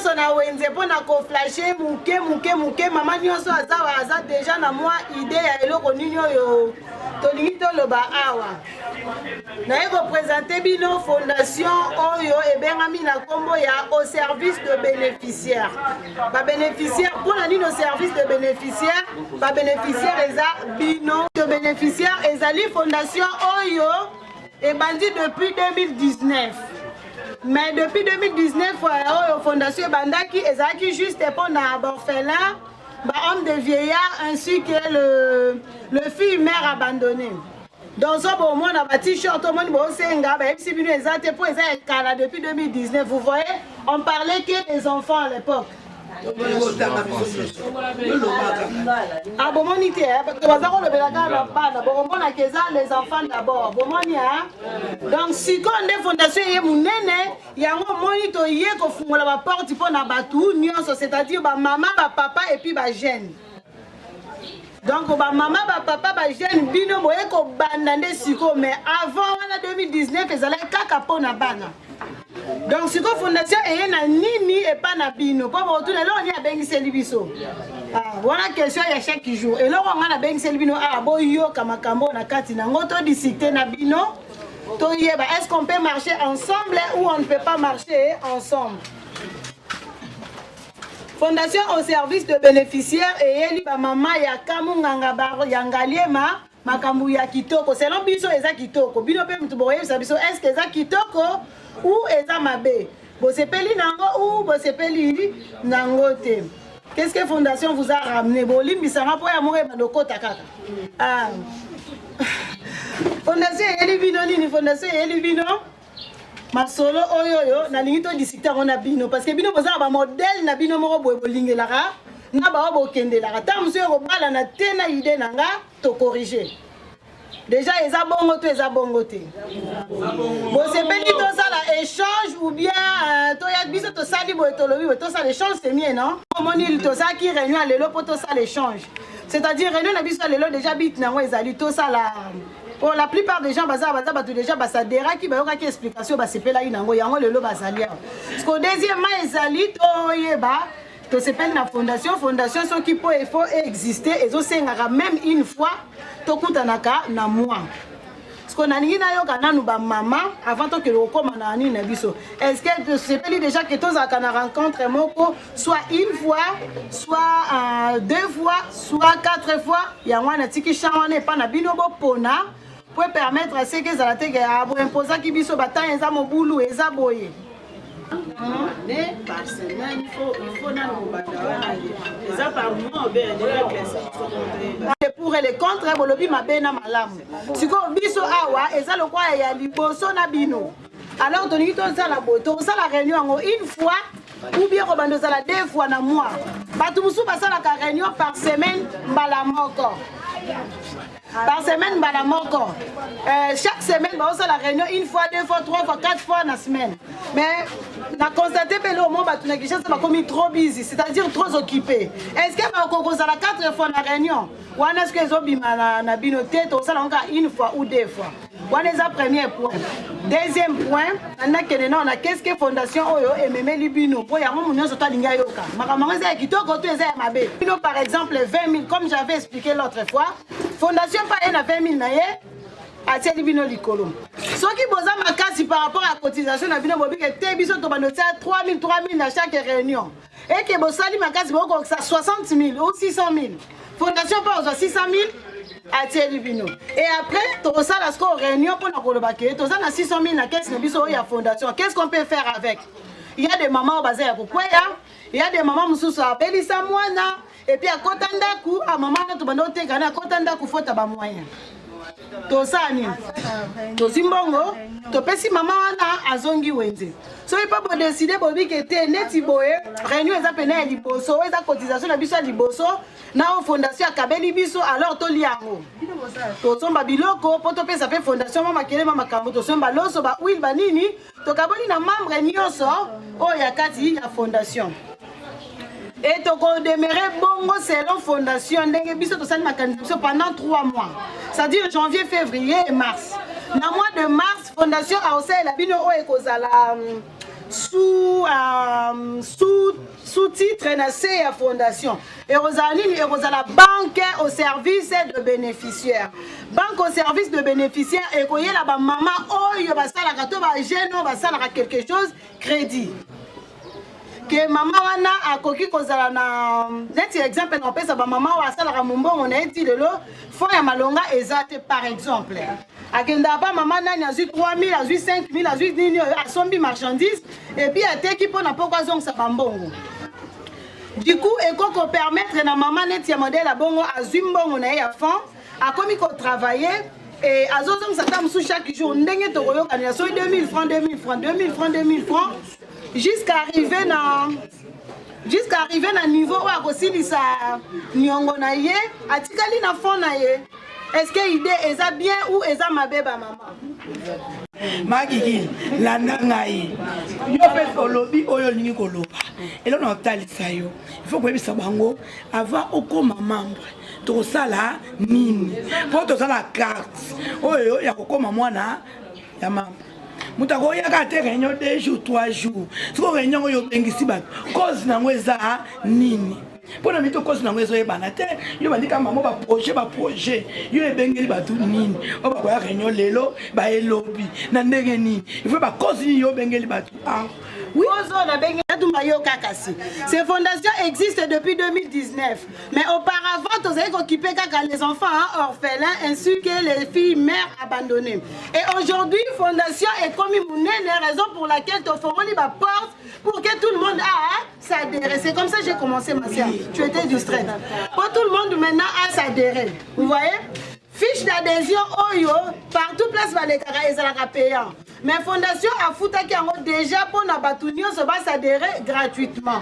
Nyonso na wenze mpo na koflashe moke moke moke. Mama nyonso aza aza deja na mwa idée ya eloko nini oyo tolingi toloba awa. Naye kopresente bino fondation oyo ebengami na nkombo ya au service de bénéficiaire. Babénéficiaire mpo na nini au service de bénéficiaire? Babénéficiaire eza bino. De bénéficiaire ezali fondation oyo ebandi depuis 2019. Mais depuis 2019 oyo fondation ebandaki, ezalaki juste mpo na baorphelin, bahomme de vieillard ainsi que le fille mère abandonnée. Donc so bomona ba t-shirt omoni bosenga, bayebisi bino eza te mpo eza ekala depuis 2019. Vous voyez, on parlait que des enfants à l'époque. Ah, bomoni te, baza kolobela kaka na bana. Bokomonaka eza les enfants d'abord, bomoni. Donc sikoyo nde fondation eye monene. Yango omoni toye kofungola baporte mpo na bato nyonso, c'est-à-dire bamama, bapapa et puis bajeune. Donc bamama, bapapa, bajeune, bino boye kobanda nde sikoyo. Mais avant wana, 2019, ezalaki kaka mpo na bana. Donc sikoyo fondation eye na nini epa na bino? Mpo botuna eloko nini abengiseli biso wana, question ya chaque jour. Eloko ngai nabengiseli bino awa, boyoka makambo na kati nango, todiscute na bino, toyeba est-ce qu'on peut marcher ensemble ou on ne peut pas marcher ensemble. Fondation au service de bénéficiaires eyeli bamama ya Kamunganga ya Ngaliema makambo ya kitoko. Selon biso eza kitoko. Bino mpe motu bokoyebisa biso est ce que eza kitoko ou eza mabe, bosepeli nango ou bosepeli nango te. Qu'est-ce que fondation vous a ramené? Bolimbisanga mpo ya moko ebanda okota kaka. Ah. Fondation eyeli bino nini? Fondation eyeli bino masolo oyo oyo nalingi todiscute yango na bino, parce que bino boza na bamodèle na bino moko boye bolingelaka na bao bokendelaka. Ntango mosusu ekobalana te na idée na nga, tocorrige déjà. Eza bongo to eza bongo te? Bosepeli tosala échange ou bien toya biso tosali boye, tolobi boye, tosala échange, c'est mieux, non? Omoni, tosalaki réunion ya lelo mpo tosala échange, c'est-à-dire réunion na biso ya lelo déjà but nango ezali tosala. Pour la plupart des gens, baza bato déjà basaderaki, bayokaki explication, basepelaki nango. Yango lelo bazali awa. Parce que deuxièmement ezali toyeba tosepeli na fondation. Fondation soki mpo il faut exister, ezosengaka même une fois tokutanaka na mois. Parce que nalingi nayoka nanu bamama avant tokende kokóma na nini na biso. Est ce que tosepeli déjà ke tozalaka na rencontre moko, soit une fois, soit deux fois, soit quatre fois? Yango wana tiki champ wana epa na bino, bopona po permettre seke ezala te ke boimposaki biso batemps, eza mobulu, eza boye. Ne par semaine, il faut nano kobanda wana eza par mois obe ndenge classe. Le pour et le contre, bolobi mabe na malamu. Sikoyo biso awa eza lokola ya liboso na bino. Alors tolingi tosala boye: tokosala réunion yango une fois ou bien kobanda ozala deux fois na mois. Bato mosusu basalaka réunion par semaine mbala moko, par semaine mbala moko. Chaque semaine baosala réunion une fois, deux fois, trois fois, quatre fois na semaine. Mais na constate mpe eloko mo, bato na Kinshasa bakomi trop busy, c'est-à-dire trop occupé. Est ce que bakoki kozala quatre fois na réunion wana? Soki ezobima na bino te, tosala yango kaka une fois ou deux fois. Wana eza premier point. Deuxième point, nakende nao na qu'est ce que fondation oyo ememeli bino, mpo yango mo nyonso to alingi ayoka makambo yango eza ya kitoko to eza ya mabe. Bino par exemple 20 000, comme j'avais expliqué l'autre fois, fondation mpe aye na 20 000 na ye, atieli bino likolo. Soki boza makasi par rapport à cotisation na bino, bobike te, biso tobanda otia 3 000, 3 000 na chaque réunion, eke bosali makasi, bokokisa 60 000 ou 600 000, fondation mpe ozwa 600 000, atieli bino. Et après tokosala sikoyo réunion mpona koloba ke toza na 600 000 na caisse na biso oyo ya fondation, qu'est ce qu'on peut faire avec? Il y a des mamans oyo baza ya kokweya, il y a des mamans mosusu abelisa mwana et puis akota ndako. A mama wana tobanda oteka na akota ndako, fota bamoyen, tosala nini? Tozwi mbongo, topesi mama wana, azongi wenze. Soki mpo bodécider, bobike te neti boye, réunion eza pene ya liboso oyo eza cotisation na biso ya liboso na oyo fondation akabeli biso. Alors tolia yango, tosomba biloko mpo topesa mpe fondation mwa makele ma makambo, tosomba loso, bahuile, banini, tokaboli na membre nyonso oyo ya kati ya fondation. E tokodemere bongo selon fondation ndenge biso tosali makanisi biso pendant 3 mois, c'est-à-dire janvier, février et mars. Na mois de mars, fondation aosalela bino oyo ekozala sous Titre na se ya fondation ekozala nini? Ekozala banque au service de bénéficiaire. Banque au service de bénéficiaire ekoyela bamama oyo basalaka to bajeune oyo basalaka quelque chose crédit ke mama wana akoki kozala na neti exemple na kopesa bamama oyo asalaka mombongo na ye ti lelo fond ya malonga eza te. Par exemple, akendaka pa mama nani, azwi 3000, azwi 5000, azwi nini oyo, asombi marchandise et puis ateki mpo na poko azongisa bambongo. Du coup, ekoki kopermettre na mama neti ya modèle ya bongo, azwi mbongo na ye ya fond, akomi kotravailler et azozongisa ata mosusu chaque jour ndenge tokoyokanela, soki 2000 francs, 2000 francs, 2000 francs, 2000 francs, jusqu'à arriver na niveau oyo akosilisa niongo na ye, atikali na fond na ye. Est ce que idée eza bien ou eza mabe, bamama? Makiki, landa ngai. Yo mpe olobi oyo olingi koloba. Eloko na kotalisa yo, il faut koyebisa bango avant okóma membre tokosala nini, mpo tozala carte oyo ya kokóma mwana ya membre. Moto akoyaka te réunion 2 jours, 3 jours. Soki réunion oyo obengisi bato, cause nango eza nini? Mpo na mito cause nango ezoyebana te. Yo bandika mamo baprojet, baprojet yo ebengeli bato nini oyo bakoya réunion lelo, baelobi na ndenge nini? Il faut bacause nini yo obengeli bato awa? Oui, ozo nabengi Atumba yo kaka si. Ces fondations existent depuis 2019. Mais auparavant, tozali kokipe kaka les enfants, hein, orphelins ainsi que les filles mères abandonnées. Et aujourd'hui, fondation ekomi monene, raison pour laquelle tofongoli ba porte pour que tout le monde a s'adhérer. C'est comme ça que j'ai commencé, ma sœur. Tu étais distraite. Pour tout le monde maintenant à s'adhérer. Vous voyez? Fiche d'adhésion oyo, partout place balekaka, ezalaka payant, mais fondation afutaki yango déjà mpona bato nyonso basadhérer gratuitement.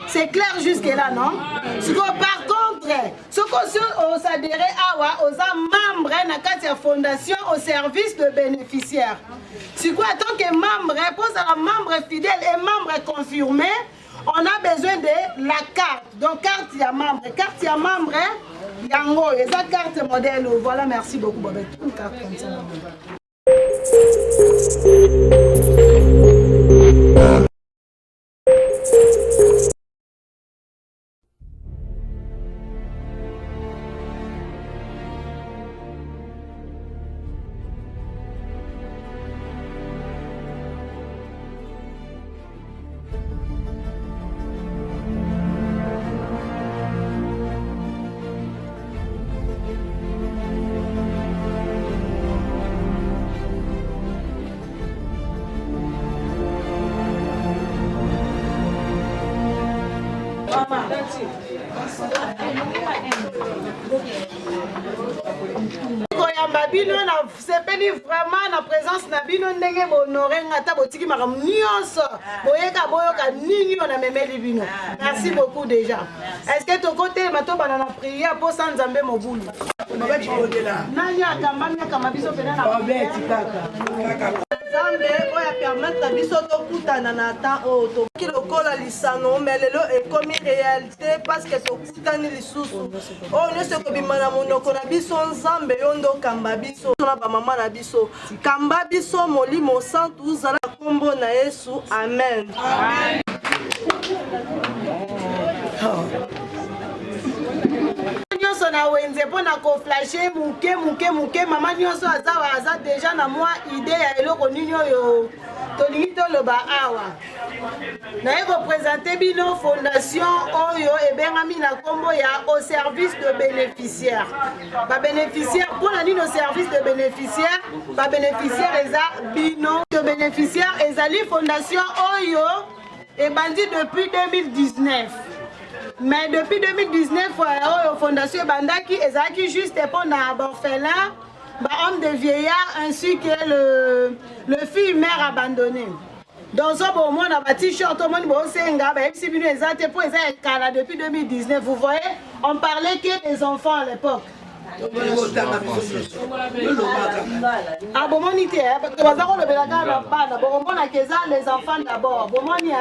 C'est clair jusque là, non? Sikoyo, par contre, soki osi osadhérer awa, oza membre na kati ya fondation au service de bénéficiaire. Sikoyo, en tant que membre, mpo ozala membre fidèle et membre confirmé, on a besoin de la carte. Donc carte ya membre, carte ya membre yango oyo eza carte modèle oyo. Voilà, merci beaucoup, Bobet. Une carte comme ça. Koyamba bino, nasepeli vraiment na présence na bino, ndenge bohonorer nga, ata botiki makambo nyonso, boyeka boyoka nini oyo namemeli bino. Merci beaucoup déjà. Est ce que tokotelema, tobanda na prière mposa Nzambe mobulu? Nani akambami, akamba biso pena na Nzambe oyo apermettre biso tokutana na temps oyo. Toki lokola lisano, mais lelo ekomi réalité parce que tokutani lisusu. Oyo nyonso ekobima na monoko na biso, Nzambe, yo nde okamba biso na bamama na biso. Kamba biso, Molimo Santu, zala na nkombo na Yesu, amen, amen. Nyonso na wenze mpo na koflasher moke moke moke. Mama nyonso aza aza déjà na mwa idée ya eloko nini oyo tolingi toloba awa. Naye koprésenter bino fondation oyo ebengami na nkombo ya au service de bénéficiaire. Babénéficiaire, mpona nini au service de bénéficiaire? Babénéficiaire eza bino. De bénéficiaire ezali fondation oyo ebandi depuis 2019, mais depuis 2019 oyo fondation ebandaki, ezalaki juste mpona baorphelin, bahomme de vieillard ainsi que le fille mère abandonnée. Donc so bomona ba t-shirt, omoni bosenga, bayebisi bino eza te mpo eza ekala depuis 2019. Vous voyez, on parlait que des enfants à l'époque. Ah, bomoni te, baza kolobela kaka na bana. Bokomonaka eza les enfants d'abord, bomoni?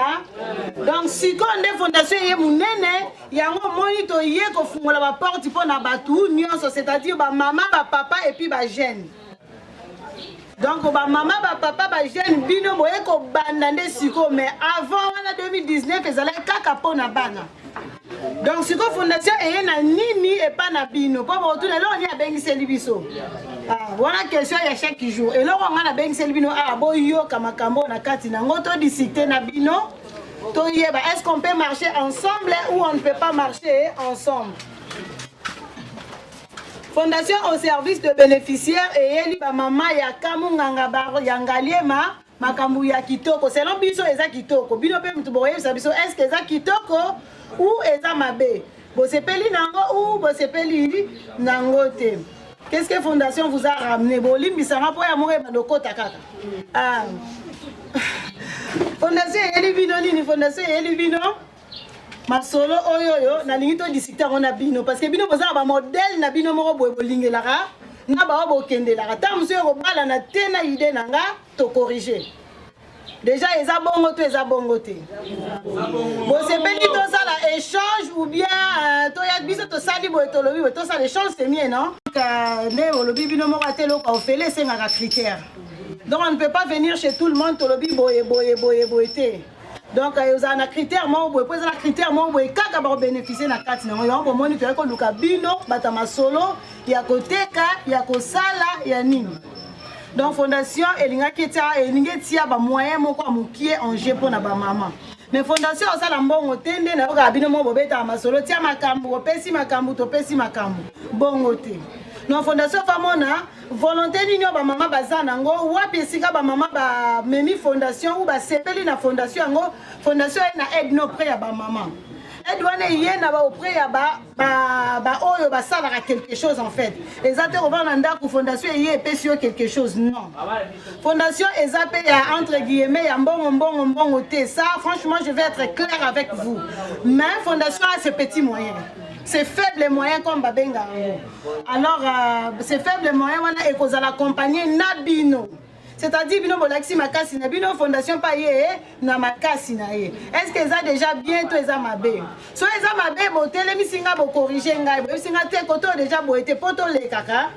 Donc sikoyo nde fondation eye monene. Yango omoni toye kofungola baporte mpo na bato nyonso, c'est-à-dire bamama, bapapa et puis bajeune. Donc bamama, bapapa, bajeune, bino boye kobanda nde sikoyo. Mais avant wana, 2019 ezalaki kaka mpo na bana. Donc sikoyo fondation eye na nini epa na bino? Mpo botuna eloko nini abengiseli biso. Ah, wana question ya chaque jour. Eloko nga nabengiseli bino awa, boyoka makambo na kati nango, todiscute na bino, toyeba est ce qu'on peut marcher ensemble ou on ne peut pas marcher ensemble. Fondation au service de bénéficiaires eyeli bamama ya Kamunganga ya Ngaliema makambo ya kitoko. Selon biso eza kitoko. Bino mpe motu bokoyebisa biso est ce que eza kitoko ou eza mabe, bosepeli nango ou bosepeli nango te. Qu'est-ce que fondation vous a ramené? Bolimbisanga mpo ya moko ebanda okota kaka. Ah. Fondation eyeli bino nini? Fondation eyeli bino masolo oyo oyo nalingi todiscute yango na bino, parce que bino boza na bamodèle na bino moko boye bolingelaka na bao bokendelaka. Ntango mosusu ekobalana te na idée na nga, tocorrige déjà. Eza bongo to eza bongo te? Bosepeli tosala échange ou bien toya biso tosali boye, tolobi boye, tosala échange, c'est mieux, non? Nde olobi bino moko ate eloko ofele esengaka critère. Donc on ne peut pas venir chez tout le monde, tolobi boye boye boye boye te. Donc ozala na critère moko boye, mpo eza na critère moko boye kaka bakobénéficie na kati nango. Yango bomoni toyaki koluka bino bato ya masolo ya koteka, ya kosala ya nini. Donc fondation elingaki etia, elingi etia bamoyen moko ya mokie en jeu mpo na bamama. Mais fondation osala mbongo te. Nde nayokaka bino moko bobetaka masolo, tia makambo, opesi makambo, topesi makambo, bongo te. Non, fondation famona volonté nini oyo bamama baza nango, wapi esika bamama bamemi fondation ou basepeli na fondation yango. Fondation ye na aide no auprès ya bamama, aide wana eye na auprès ya baoyo basalaka quelque chose. En fait, eza te kovanda na ndako, fondation eye epesi yo quelque chose. Non, fondation eza mpe ya, entre guillemets, ya mbongo mbongo mbongo te. Ça, franchement, je vais être clair avec vous, mais fondation a ses petits moyens, ses faibles moyens comme babenga yango. Alors ces faibles moyens wana ekozala accompagné na bino, c'est-à-dire bino bolakisi makasi na bino, fondation mpa ye na makasi na ye. Est ce que eza déjà bien to eza mabe? So eza mabe, botelemisi nga, bocorrige ngai, boyebisi nga te koto oyo déjà boye te mpo tolekaka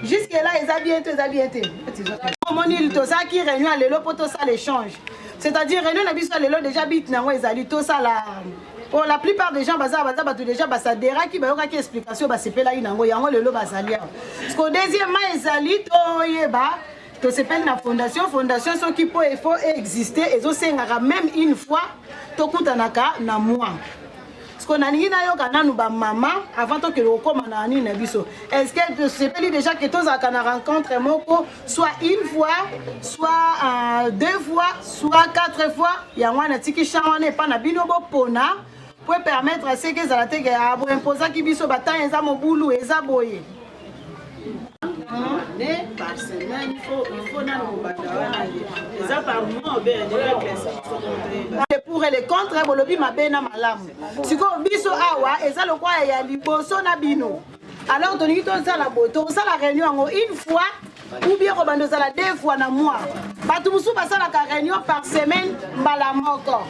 jusque là. Eza bien to eza bien te? Omoni, tosalaki réunion ya lelo mpo tosala échange, c'est-à-dire réunion na biso ya lelo déjà but nango ezali tosala. Pour la plupart des gens baza bato déjà basaderaki, bayokaki explication, basepelaki nango, yango lelo bazali awa. Parce que deuxièmement ezali toyeba tosepeli na fondation. Fondation soki mpo il faut exister, ezosengaka même une fois tokutanaka na mois. Parce que nalingi nayoka nanu bamama avant tokende kokóma na nini na biso. Est ce que tosepeli déjà ke tozalaka na rencontre moko, soit une fois, soit deux fois, soit quatre fois? Yango wana tiki champ wana epa na bino, bopona po permettre seke ezala te ke boimposaki biso batemps, eza mobulu, eza boye. Ne par semaine, il faut nano kobanda wana, eza par mois obe ndenge classe. Les pour et les contre, bolobi mabe na malamu. Sikoyo biso awa eza lokola ya liboso na bino. Alors tolingi tosala boye, tokosala réunion yango une fois ou bien kobanda ozala deux fois na mois. Bato mosusu basalaka réunion par semaine mbala moko,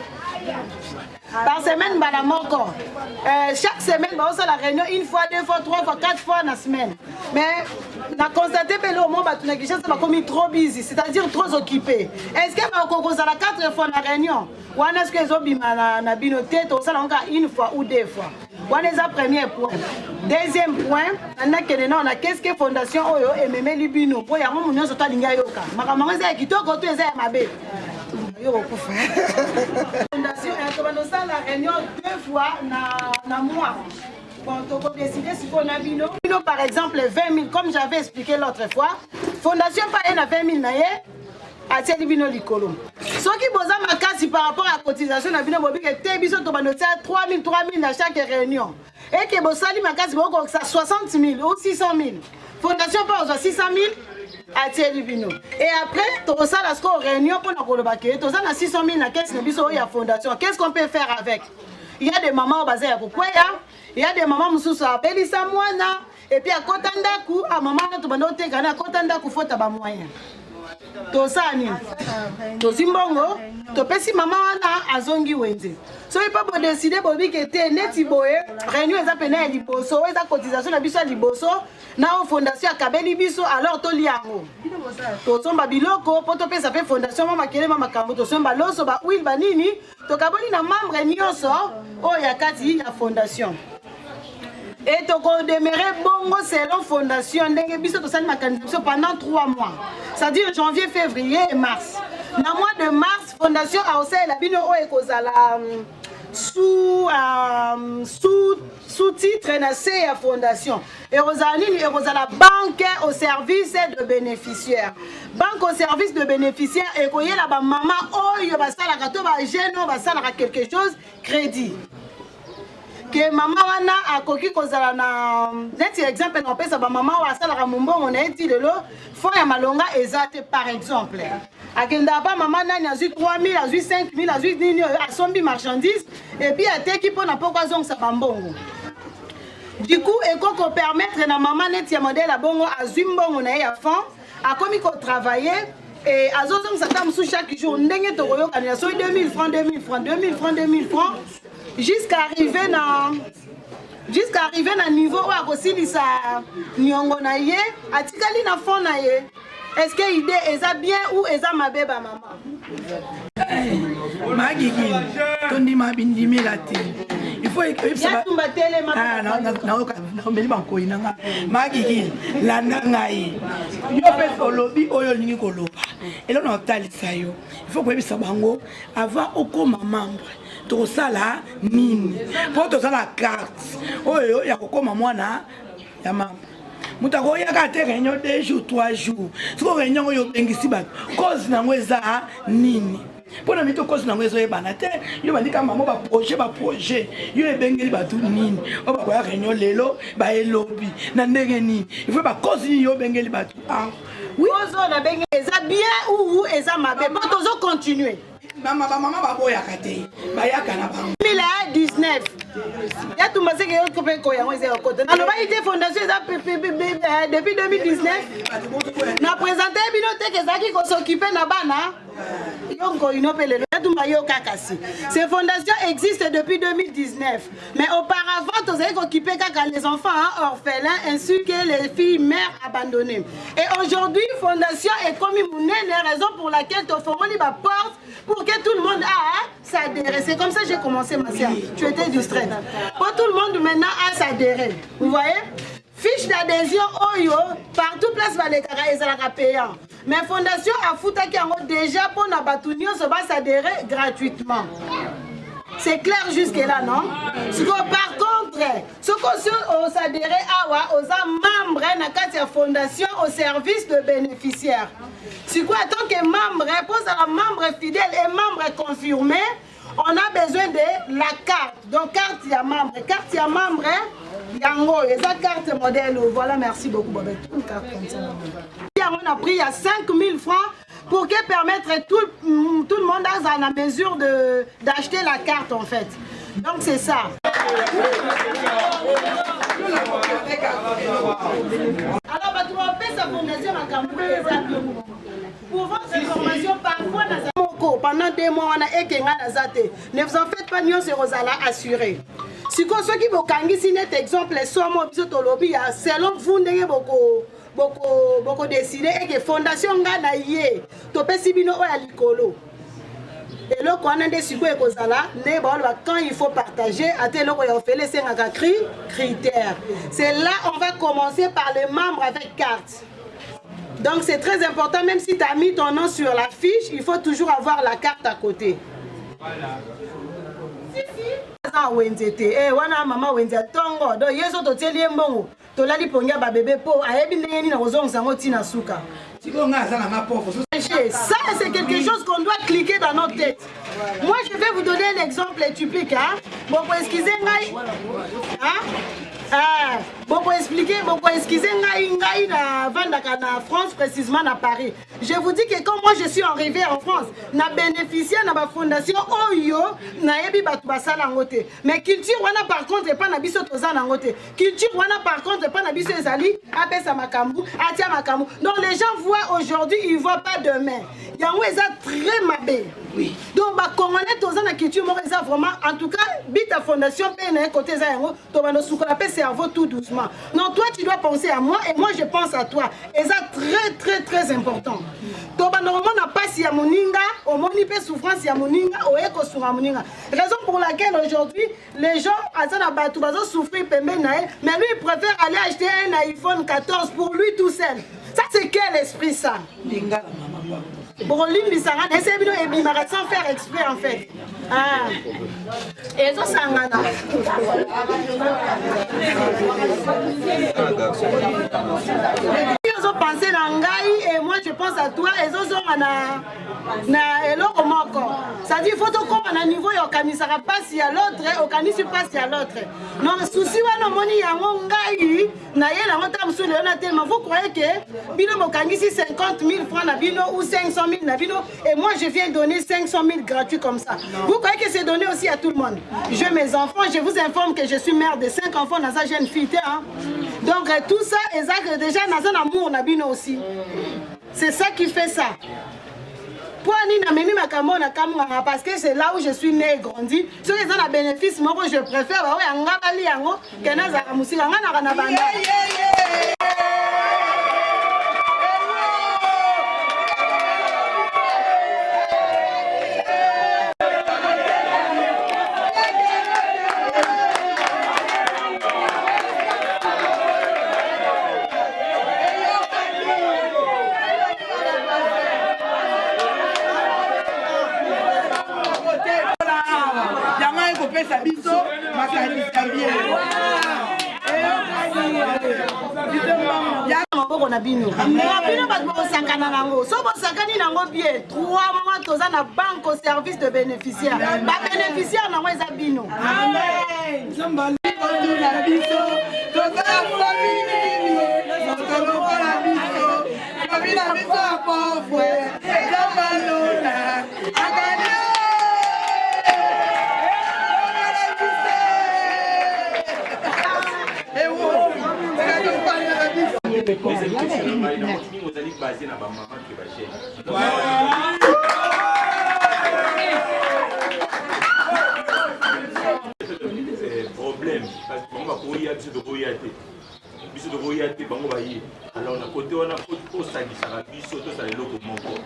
par semaine mbala moko, chaque semaine baosala réunion une fois, deux fois, trois fois, quatre fois na semaine. Mais na constate mpe lelo mo bato na Kinshasa bakomi trop busy, c'est-à-dire trop occupé. Est ce que bakoki kozala quatre fois na réunion wana? Ce que ezobima na bino te, tosala yango kaka une fois ou deux fois. Wana eza premier point. Deuxième point, nakende nao na qu'est ce que fondation oyo ememeli bino, mpo yango mo nyonso to alingi ayoka makambo yango, eza ya kitoko to eza ya mabe. Yo kokufa fondation, tobanda osala réunion deux fois na mois. Bon, tokodécide sikoyo na bino. Bino par exemple 20 000, comme j'avais expliqué l'autre fois, fondation mpa ye na 20 000 na ye atieli bino likolo. Soki boza makasi par rapport à cotisation na bino, bobike te biso tobanda otia 3 000, 3 000 na chaque réunion, eke bosali makasi, bokokisa 60 000 ou 600 000, fondation mpe ozwa 600 000 atieli bino. Et après tokosala sikoyo réunion mpona koloba ke toza na 600 000 na caisse na biso oyo ya fondation, qu'est ce qu'on peut faire avec? Il y a des mamans oyo baza ya kokweya, il y a des mamans mosusu abelisa mwana et puis akota ndako. A mama wana tobanda oteka na akota ndako, fota bamoyen, tosala nini? Tozwi mbongo, topesi mama wana, azongi wenze. Soki mpo bodécider, bobike te neti boye, réunion eza pene ya liboso, oyo eza cotisation na biso ya liboso na oyo fondation akabeli biso, alors tolia yango. Tosomba biloko mpo topesa mpe fondation mwa makele mwa makambo, tosomba loso, ba huile, banini, tokaboli na membre nyonso oyo ya kati ya fondation. Et tokodemere bongo selon fondation ndenge biso tosali makanisi biso pendant 3 mois, c'est-à-dire janvier, février et mars. Na mois de mars, fondation aosalela bino oyo ekozala sous sous titre na se ya fondation. Ekozala nini? Ekozala banque au service de bénéficiaire. Banque au service de bénéficiaire ekoyela bamama oyo basalaka to bajeune oyo basalaka quelque chose, crédit ke mama wana akoki kozala na neti exemple na kopesa bamama oyo asalaka mombongo na ye ti lelo, fonds ya malonga eza te. Par exemple, akendaka pa mama nani, azwi 3000, azwi 5000, azwi nini oyo, asombi marchandise et puis ateki mpona poko azongisa bambongo. Du coup, ekoki kopermettre na mama neti ya modèle ya bongo, azwi mbongo na ye ya fonds, akomi kotravailler e azozongisa ata mosusu chaque jour ndenge tokoyokanela, soki 2000 francs, 2000 francs, 2000 francs, 2000 francs, jusqu'à arriver na niveau oyo akosilisa niongo na ye, atikali na fond na ye. Est-ce que idée eza bien ou eza mabe, bamama? Magigi, tondima bindimela te. Il faut Yatumba, telema. Naomeli bankoi na nga. Magigi, landa ngai. Yo mpe olobi oyo olingi koloba. Eloko na otalisa yo, il faut koyebisa bango avant okóma membre tokosala nini, mpo tozala carte oyo ya kokóma mwana ya membre. Moto akoyaka te réunion 2 jours, 3 jours. Soki réunion oyo obengisi bato, cause nango eza nini? Mpo na mito cause nango ezoyebana te. Yo bandika mamo baprojet, baprojet yo ebengeli bato nini oyo bakoya réunion lelo, baelobi na ndenge nini? Il faut bacause nini yo obengeli bato awa? Cause oyo nabengi eza bien ou eza mabe? Mpo tozocontinue. Mama, bamama baboyaka te, bayaka na bango. 2019, Yatumba, seke yo mpe koyango eza ya kota. Nalobaki te fondation eza depuis 2019. Na présente bino te ke ezalaki kos'occuper na bana. Yo nkoino mpe lelo, Yatumba, yo kaka si. Ces fondations existent depuis 2019, mais auparavant tozali kooccuper kaka les enfants, hein, orphelins ainsi que les filles mères abandonnées. Et aujourd'hui, fondation ekomi monene, raison pour laquelle tofongoli baporte pour que tout le monde a s'adhérer. C'est comme ça que j'ai commencé, ma sœur. Tu étais distraite. Pour tout le monde maintenant à s'adhérer. Vous voyez? Fiche d'adhésion oyo, partout place balekaka, ezalaka payant. Mais fondation afutaki yango déjà mpona bato nyonso basadhérer gratuitement. C'est clair jusque-là, non? Sikoyo, par contre, soki osi osadhérer awa, oza membre na kati ya fondation au service de bénéficiaire. Sikoyo, en tant que membre, mpo ozala membre fidèle et membre confirmé, on a besoin de la carte. Donc carte ya membre, carte ya membre yango eza carte modèle. Voilà, merci beaucoup, Bobette. Une carte comme ça, yango na prix ya 5000 francs pour que permettre tout le monde azala na mesure de d'acheter la carte en fait. Donc c'est ça. Alors bato bapesa fondation makambo eza bien. Pour votre information, parfois naza moko pendant 2 mois wana ekenga naza te. Ne vous en faites pas, nyonso ekozala assuré. Sikoyo soki bokangisi net exemple somo biso tolobi ya selon vous ndenge boko bokodécider eke fondation nga na ye topesi bino oyo ya likolo, eloko wana nde sikoyo ekozala nde baoloba quand il faut partager. Ata eloko ya ofele esengaka critère. C'est là on va commencer par les membres avec carte. Donc c'est très important, même si tu as mis ton nom sur la fiche, il faut toujours avoir la carte à côté. Voilà. Si, si. Aza wenze te. Eh, wana mama wenze ya ntongo. Donc ye so totieli ye mbongo, tolali pongi ya babebe mpo ayebi ndenge nini akozongisa yango ntina suka. Sikoyo ngai aza nanga pauvre. Ça, c'est quelque chose qu'on doit cliquer dans notre tête. Moi, je vais vous donner un exemple typique. Hein? Bon, pour excuser ngai. Hein? Ah, bon, pour expliquer, bon, pour excuser ngai, ngai na vandaka na France, précisément na Paris. Je vous dis que quand moi je suis arrivé en France, na bénéficié na ba fondation oyo, na yebi batu basala yango te. Mais culture wana par contre epa na biso toza nango te. Culture wana par contre epa na biso ezali apesa makambo, atia makambo. Donc les gens voient aujourd'hui, ils voient pas demain. Yango eza très mabe. Oui. Donc ba Congolais toza na culture moko eza vraiment, en tout cas Bita Fondation mpe na ye kote eza yango, tobanda osukola mpe cerveau tout doucement. Non, toi tu dois penser à moi et moi je pense à toi. Eza très très très important. Tobanda komona mpasi ya moninga, omoni mpe souffrance ya moninga, oye kosunga moninga. Raison pour laquelle aujourd'hui les gens aza na bato bazosouffrir pembeni na ye, mais lui il préfère aller acheter un iPhone 14 pour lui tout seul. Ça c'est quel esprit ça? Lingala mama. Bokolimbisa nga, naeseye bino ebimaka sans faire exprès en fait. Ah. Ezosangana. Ozopense na ngai et moi je pense à toi, ezozonga na eloko moko. C'est-à-dire faut tokóma na niveau ya okanisaka mpasi ya l'autre, okanisi mpasi ya l'autre. Non, souci wana omoni yango ngai naye nango ntango mosusu lelo na telema. Vous croyez que bino bokangisi 50 000 francs na bino ou 500 000 na bino et moi je viens donner 500 000 gratuit comme ça? Vous croyez que c'est donné aussi à tout le monde? J'ai mes enfants, je vous informe que je suis mère de 5 enfants, naza jeune fille te, hein? Donc tout ça eza que déjà naza na amour na bino aussi. C'est ça qui fait ça. Mpo nini namemi makambo oyo nakamwaka? Parce que c'est là où je suis né et grandi. Soki eza na bénéfice moko, je préfère baoyo ya nga bali yango ke nazalaka mosika. Nga naka na banda. Yango ekopesa biso makanisi ya bien. Maboko na bino, na bino bato bokosangana nango. So bosangani nango bien, 3 mois toza na banque au service de bénéficiaire. Babénéficiaire nango eza bino. Na biso toza famille nini? Moto lokola biso, famille na biso ya pauvre, Nzambe akani. Deuxième question na ngai, namoni mingi ozali basé na bamama ke bajeune. Problème parce que bango bakoya, biso tokoya te, biso tokoya te, bango baye. Alors na kote wana osangisaka biso, tosala eloko moko.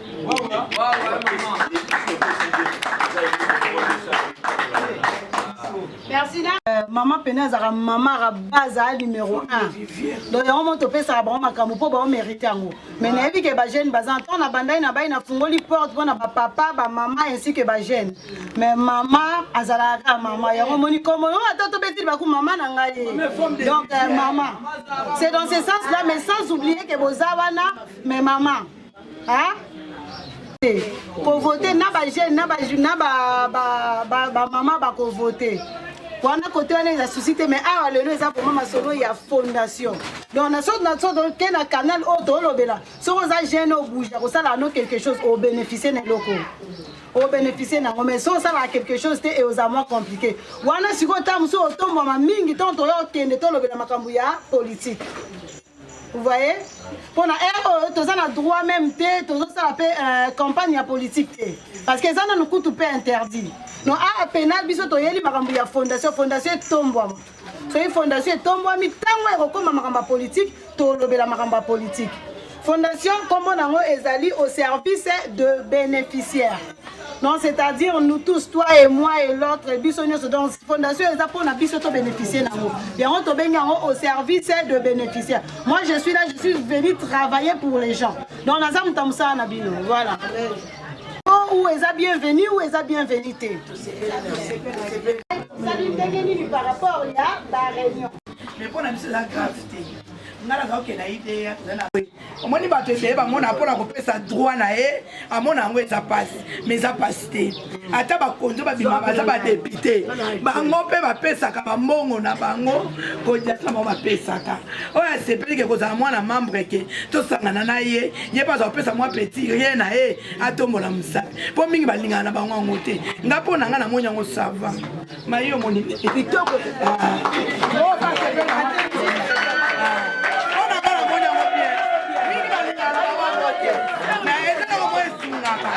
Merci na mama pene azalaka mama rabaza numéro 1. Donc yango mo topesaka bango makambo mpo bango mérite yango. Mais nayebi ke bajeune baza ntango na bandai na bai, nafungoli porte mpona bapapa, bamama ainsi que bajeune. Mais mama azalaka kaka mama. Yango omoni kombo oyo ata tobeti libaku, mama na ngai. Donc mama, c'est dans ce sens là, mais sans oublier ke boza wana. Mais mama, hein? Kovote na bajeune na bamama bakovote wana, kote wana eza souci te. Mais awa lelo eza vraiment masolo ya fondation. Donc na so ke na canal oyo toolobela, soki oza jeune, obouge, kosala no quelque chose, obénéficie na eloko, obénéficie nango. Mais soki osalaka quelque chose te, e oza mwa compliqué wana. Sikoyo ntango mosusu otombwama mingi, ntango toya okende tolobela makambo ya politique. Vous voyez, mpona heure oyo toza na droit même te, tozosala mpe campagne ya politique te, parce que eza nanu kutu mpe interdit. Non, awa pénal biso toyeli makambo ya fondation. Fondation etombwama. Soki fondation etombwami, ntango ekokóma makambo ya politique, tolobela makambo ya politique. Fondation, nkombo nango ezali au service de bénéficiaires. Non, c'est-à-dire nous tous, toi et moi et l'autre, biso nyonso. Donc fondation eza mpona biso tobénéficie nango. Yango tobengi yango au service de bénéficiaires. Moi je suis là, je suis venu travailler pour les gens. Donc naza moto ya mosala na bino. Voilà ou eza bienvenu ou eza bienvenu te. Osali ndenge nini par rapport ya baréunion? Mais mpo na biso eza grave te. Ngai naza kokende na idea, toza na omoni bato ebele bamona mpona kopesa droit na ye, amona yango eza pasi. Mais eza pasi te. Ata bakonzi babima, baza badéputé, bango mpe bapesaka bambongo na bango, kodiasa bango bapesaka. Oyo asepeli ke kozala mwana membre, ke tosangana na ye, ye mpe aza kopesa mwa petit rien na ye, atombola mosapi, mpo mingi balingaka na bango yango te. Nga mpo na nga namoni yango ça va. Mai omoni kitoko. Oyo basepeli mpo na nga namoni yango bien. Mingi balingaka na bango yango te, mais eza nango mo esungaka.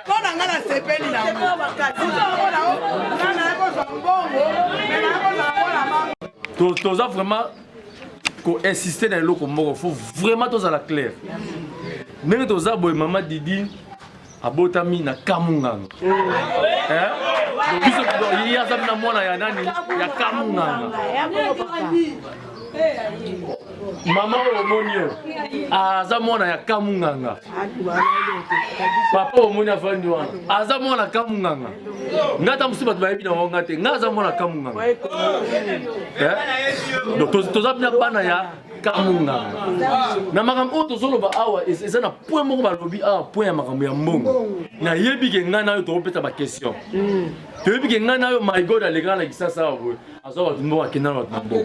Mpo na nga nasepeli nango. Toza vraiment koinsiste na eloko moko, faut vraiment tozala clair. Ndenge toza boye, mama Didi abotami na Kamunganga. Eh? Biso ye aza na mwana ya nani? Ya Kamunganga. Mama oyo omoni oyo aza mwana ya Kamunganga. Papa oyo omoni afandi wana aza mwana Kamunganga. Nga ata mosusu bato bayebi na bango nga te, nga aza mwana Kamunganga. Eh? Donc toza bina bana ya Kamunganga. Na makambo oyo tozoloba awa eza na point moko balobi awa, point ya makambo ya mbongo. Nayebi ke ngai na yo tokopesa ba question. Toyebi ke ngai na yo my God alekaka na Kisasa awa boye. Azwa bato mbongo, akenda na bato na mbongo.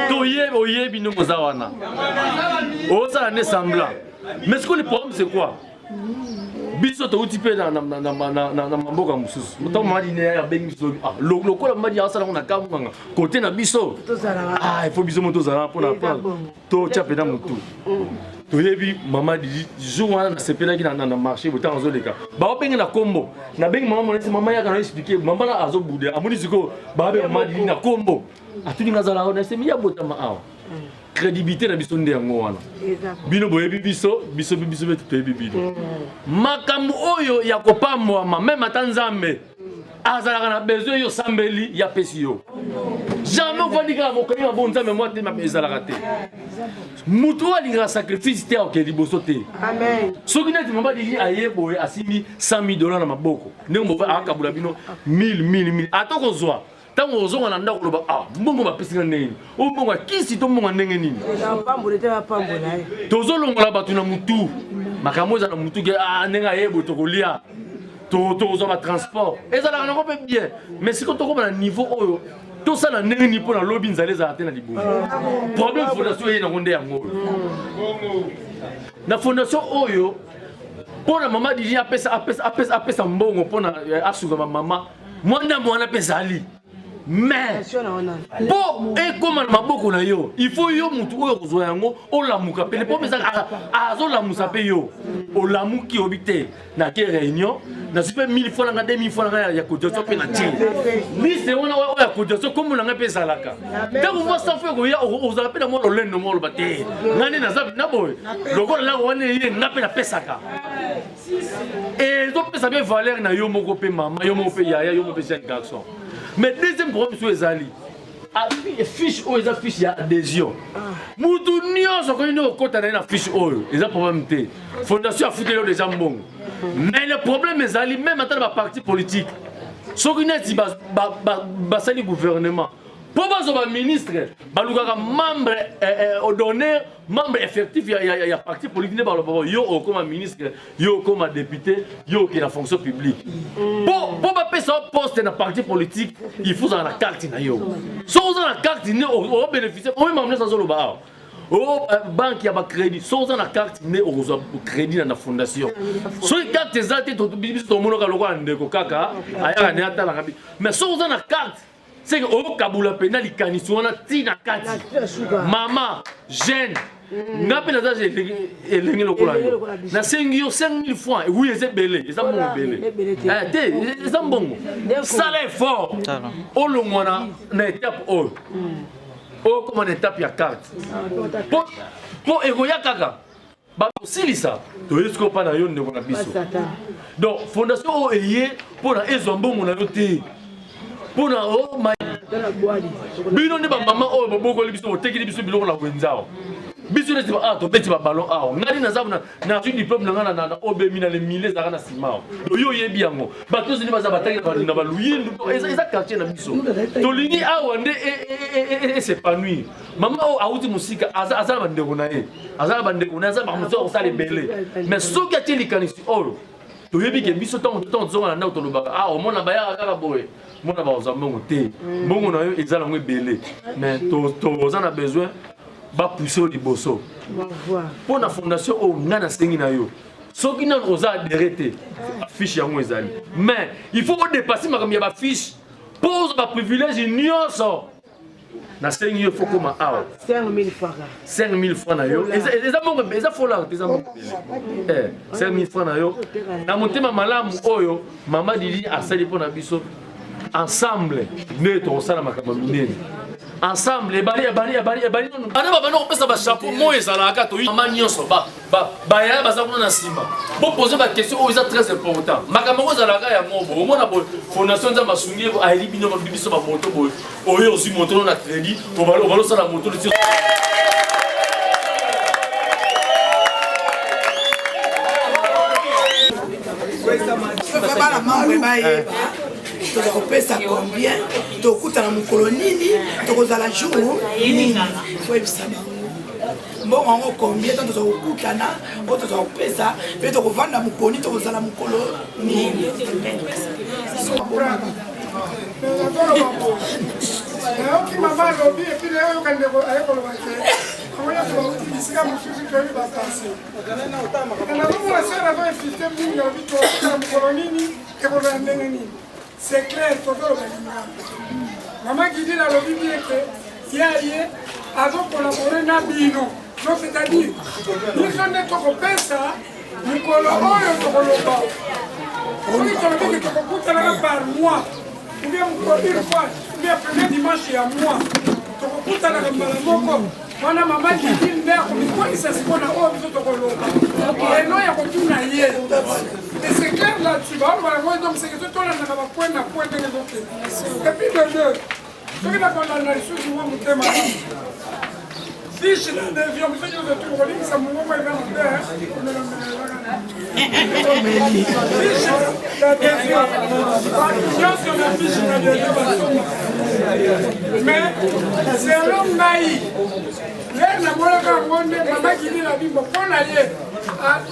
Toyebi, oyebi ndenge oza wana. Ozala nde semblant. Mais ce que le problème c'est quoi? Biso touti mpe na mamboka mosusu. Ntango mama Dine abengi biso, ah, lokola mama Dine asala yango na Kamunganga kote na biso, ah, il faut biso mo tozala mpona totya mpena motu. Toyebi mama Didi jour wana nasepelaki na marché boye, ntango azoleka baobenge na kombo, nabengi mama monesi, mama yaka na explique. Mama na azobude, amoni sikoyo babe mama Didi na kombo, atuni nga azala awa, nasemi ya botama awa. Crédibilité na biso nde yango wana. Bino boyebi biso, biso mpe biso mpe toyebi bino. Makambo oyo ya kopambwama, meme ata Nzambe azalaka na besoin yo osambeli, ya pesi yo. Jamais ofandi kaka mokangi mabo Nzambe mwa te, ezalaka te. Motu oyo alingaka sacrifice te akoke liboso te. Soki neti mama Didi aye boye, asimbi 100 000 dollars na maboko, ndenge boye akabula bino 1000 1000 1000, ata kozwa ntango ozonga na ndako, oloba: ah, mbongo bapesi nga ndenge nini? Oyo mbongo ya kisi to mbongo ya ndenge nini? Tozolongola bato na mutu makambo eza na mutu ke ah, ndenge ayeboye tokolia, tokozwa batransport, ezalaka nango mpe bien. Mais sikoyo tokoma na niveau oyo, tosala ndenge nini mpo na lobi nzala ezala te na libumu? Problème fondation eye nango nde yango oyo. Na fondation oyo, mpo na mama Didi apesa apesa apesa apesa mbongo mpo na asuka bamama, mwa ndambo wana mpe ezali, mais mpo ekóma na maboko na yo, il faut yo mutu oyo kozwa yango olamuka pene, mpo mpeza azolamusa mpe yo olamuki, obi te nake réunion, nazwi mpe 1000 fois nanga, 2000 fois nanga ya cotisation mpe na tie liste wana oyo ya cotisation, kombo na ngai mpe ezalaka. Ntango mwa 100 fois ekoya, ozala mpe na mwa lolendo mwa oloba te: ngai nde naza na boye, lokola lako wana eye, nga mpe napesaka. Ezopesa mpe valeur na yo moko mpe mama, yo moko mpe yaya, yo moko mpe jeune garçon. Mais deuxième problème so ezali fiche oyo, eza fiche ya adhésion. Mutu nyonso akoki nde kokɔta na ye na fiche oyo, eza problème te. Fondation afuteli yo déjà mbongo. Mais le problème ezali, même ata na baparti politique, soki neti basali gouvernement, mpo bazwa baministre, balukaka membre d'honneur, membre effectif ya parti politique nde baloba: yo okoma ministre, yo okoma député, yo okende na fonction publique. Mpo bapesa yo poste na parti politique, il faut ozala na carte na yo. Soki oza na carte nde obénéficie oyo makambo nyonso azoloba awa. O banque ya bacrédit, soki oza na carte nde okozwa crédit na fondation. Soki carte eza te, biso tomonaka lokola ndeko kaka ayaka nde atalaka. Mais soki oza na carte, c'est que okabula mpena likanisi wana ntina kati. Mama jeune, nga mpe naza elenge lokola yo, nasengi yo 5000 francs. Oui, eza ebele, eza mbongo ebele te, eza mbongo. Sala effort, olongwa na étape oyo, okoma na étape ya carte, mpo ekoya kaka bakosilisa. Toye sikoyo mpa na yo, ndeko na biso. Donc fondation oyo eye mpona ezwa mbongo na yo te, mpona bino nde bamama oyo bobokoli biso, botekeli biso biloko na wenze awa. Biso neti awa tobeti baballon awa. Ngai naza nazwi diplôme na ngai na obemi na le mille, ezalaka na nsima awa. Yo oyebi yango, bato nyonso nde baza batangi na baluyindu. Eza quartier na biso, tolingi awa nde es'épanouir. Mama oyo awuti mosika, aza na bandeko na ye, aza na bandeko na ye, aza makambo mosusu akosala ebele. Mais soki atie likanisi oyo, toyebi ke biso ntango tozonga na ndako, tolobaka: ah, omona bayaka kaka boye, mona bakozwa mbongo te. Mbongo na yo eza nango ebele, mais toza na besoin bapousse oyo liboso mpo na fondation oyo. Ngai nasengi na yo, soki nano oza adhéré te, fiche yango ezali, mais il faut odépasser makambo ya bafiche mpo ozwa baprivilège nyonso. Nasengi yo, faut koma awa 5000 francs na yo, eza mbongo, eza folard te, eza mbongo ebele. 5000 francs na yo na motema malamu oyo mama Didi asali mpo na biso. Ensemble nde tokosala makambo minene. Ensemble ebali ebali ebali ebali nanu. Bana babanda kopesa ba chapeau moi ezalaka toyi mama nyonso ba ba bayaya baza kuna na nsima. Bo poser ba question oyo eza très important. Makambo yango ezalaka yango boye. Omona boye fondation Nzambe asungi ye ayeli bino biso ba moto boye. Oyo ozwi moto na crédit obalo obalo sala moto bana membre bayeba toza kopesa combien tokutana mokolo nini tokozala jour nini koyebisa bango mbongo yango combien ntango toza kokutana oyo toza kopesa mpe tokovanda mokoni tokozala mokolo nini. Nayoki mama alobi epi nayoka ndeko aye koloba ke bango nyonso bauti bisika mosusu toyebi bapase. Nazomona sere azo insiste mingi alobi tokutana mokolo nini ekozala ndenge nini. C'est clair tozoloba lingala. Mama Gidile alobi bien ke ye aye azokolabore na bino. Donc c'est-à-dire biso nde tokopesa mokolo oyo tokoloba soki tolobi ke tokokutanaka par mois ou bien mokolo une fois ou bien premier dimanche ya mois tokokutanaka mbala moko wana mama Didi nde akomikolisa sikoyo na oyo biso tokoloba eno ya kotuna ye. Et c'est clair là-dessus baoloba yango donc c'est que tolandaka bapoint na point ndenge ezokende. Et puis de deux soki nakolanda lisusu mwa motema fiche na devion biso nyonso tu kolingisa mongongo eza mabe komelamela fiche d'adhésion bato nyonso na fiche d'adhésion basomba mais selon ngai lere namonaka yango nde mama gili na bimbo mpo na ye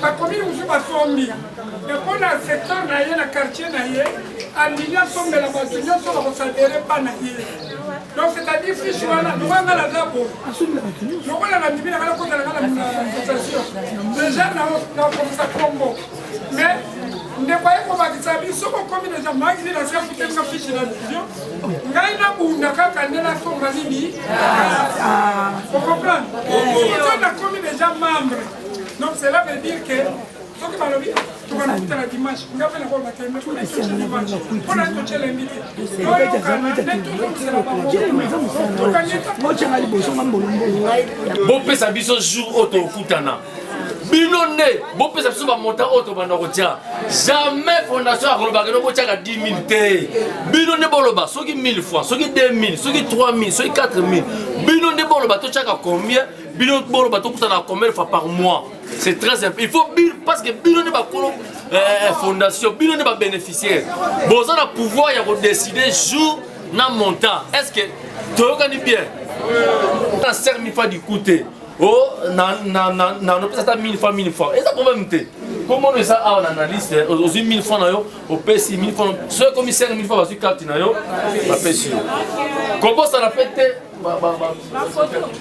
bakomini mosusu basombi me mpo na secteur na ye na quartier na ye andimi asombela bato nyonso bakosadere mpa na ye. Donc c'est-à-dire fiche wana lokola nga naza boye lokola nandimi nanga nakota nanga na association déjà nakomisa kombo mais ndeko aye kobakisa biso okomi deja makili nasi afutelinga fiche na vision ngai nabunda kaka nde nasomba nini ocomprendre so nakomi deja membre. Donc cela veut dire que soki balobi tokana dimanche nga mpe nakoloba te dimanche mpona totie lembi te toyokana nde tozongisela bango. Bopesa biso jour oyo tokutana bino nde bopesa biso bamontant oyo tobanda kotia. Jamais fondation akolobaka no botiaka 10 000 te. Bino nde boloba soki 1000 francs, soki 2000, soki 3000, soki 4000. Bino nde boloba totiaka combien, bino boloba tokutana combien de fois par mois. C'est très important. Il faut parce que bino nde bakolo fondation, bino nde ba bénéficiaire. Boza na pouvoir ya kodécider jour na montant. Est-ce que toyokani bien? Na 5000 francs du coup te. Oh na na na na nopesa ata 1000 francs 1000 francs. Eza problème te. Komona eza awa na na liste ozwi 1000 francs na yo opesi 1000 francs soki ekomi 5000 francs bazwi carte na yo bapesi yo. Kobosana pe te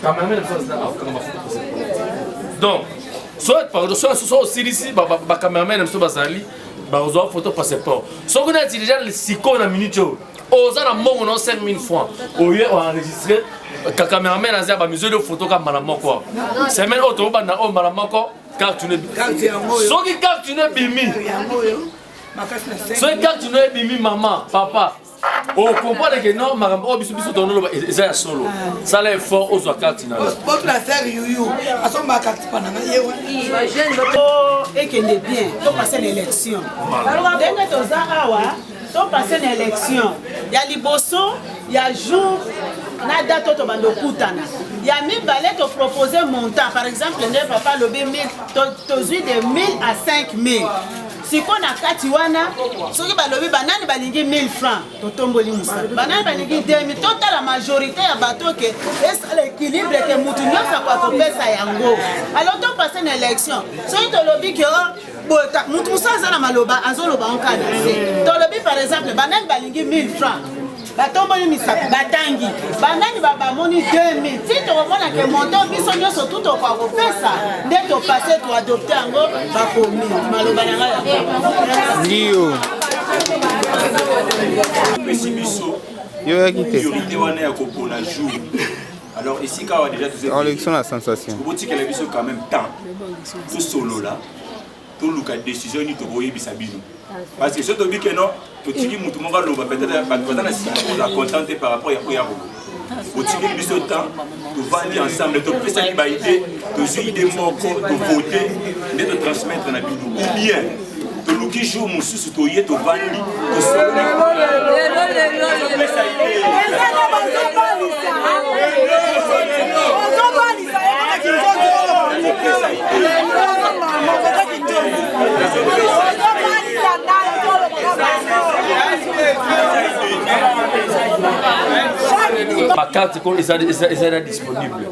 cameraman na biso aza awa kanga bafoto. Donc soit pardon soit soit osilisi bacameraman na biso bazali bakozwa photo passeport. Soki neti déjà sikoyo na minute oyo oza na mbongo na 5000 francs oye oenregistre cameraman aza bamizoli yo photo ka mbala moko semaine oyo tobanda oyo mbala moko carte no soki carte no ebimi soki carte no ebimi mama papa okomprendre ke non makambo oyo biso biso tonoloba eza ya solo. Sala effort ozwa carte na yo. Botuna sere yuyu asombaka carte mpa nanga ye wana ekende bien topase na élection ndenge toza awa topase na élection ya liboso ya jour na date oyo tobanda okutana ya mibale topropose montant. Par exemple nde papa alobi 1000 tozwi de 1000 à 5000. Sikoyo na kati wana soki balobi banani balingi 1000 francs totomboli mosala, banani balingi 2000 totala majorité ya bato ke esala équilibre ke mutu nyonso akoka kopesa yango. Alors topase na élection soki tolobi ke mutu mosusu aza na maloba azoloba ngo kaka na se. Tolobi par exemple banani balingi 1000 francs batomboli misapi batangi banani bamoni 2000 ti tokomona ke montant biso nyonso tu tokoka kopesa nde topase toadopte yango bakomi maloba na ngai yango. Ndio. Pesi biso Yo yaki te. priorité wana ya kopona jour. Alors esika awa déjà toza Élection la sensation. botikela biso quand même temps tosolola. Toluka décision nini tokoyebisa bino. Parce que soki tobi ke non, totiki mutu moko aloba, peut-être bato baza na nsima kozala content te par rapport ya oyo akoloba. Botikeli biso temps, tovandi ensemble, topesaki ba idée, tozwi idée moko, tovote nde totransmettre na bino. Ou bien toluki jour mosusu toye tovandi tosololi, topesa idée. Bakarte ko eza disponible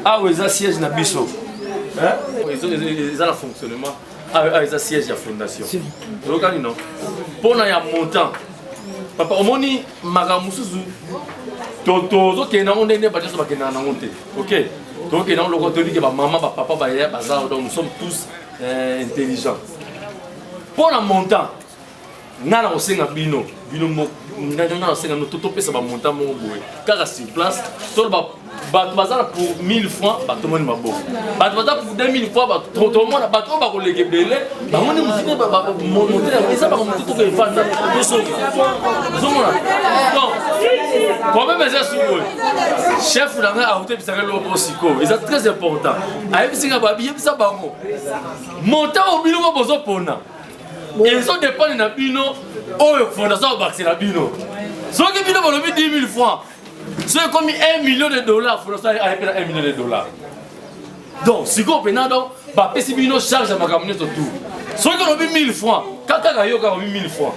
awa, eza siège na biso, eza na fonctionnement awa, eza siège ya fondation. Oyokani no mpona ya montant. Papa, omoni makambo mosusu tozokende nango ndenge bato nyonso bakendaka nango te. Ok, tokende nango lokola toyebi ke bamama, bapapa, bayaya baza. Donc nous sommes tous intelligents. Mpo na montant, nga na kosenga bino, bino nga na kosenga bino, topesa bamontant moko boye kaka sur place. Toloba bato baza na pour 1000 francs, batomoni maboko. Bato baza pour 2000 francs, tomona bato oyo bakoleka ebele. Bango nde motu eza bango motu toko evanda tosonga, ozomona. Donc problème eza su boye. Chef na ngai auti ebisaka eloko moko sikoyo, eza très important. Ayebisi nga babi yebisa bango montant oyo bino mo bozopona ezodépendre na bino. Oyo fondation obakisela bino, soki bino bolobi 10 000 francs, soki ekomi 1 million de dollars, fondation ayepe na 1 million de dollars. Donc sikoyo mpena, donc bapesi bino charge ya makambo nyonso tout. Soki olobi 1000 francs, kaka yo kaka olobi 1000 francs,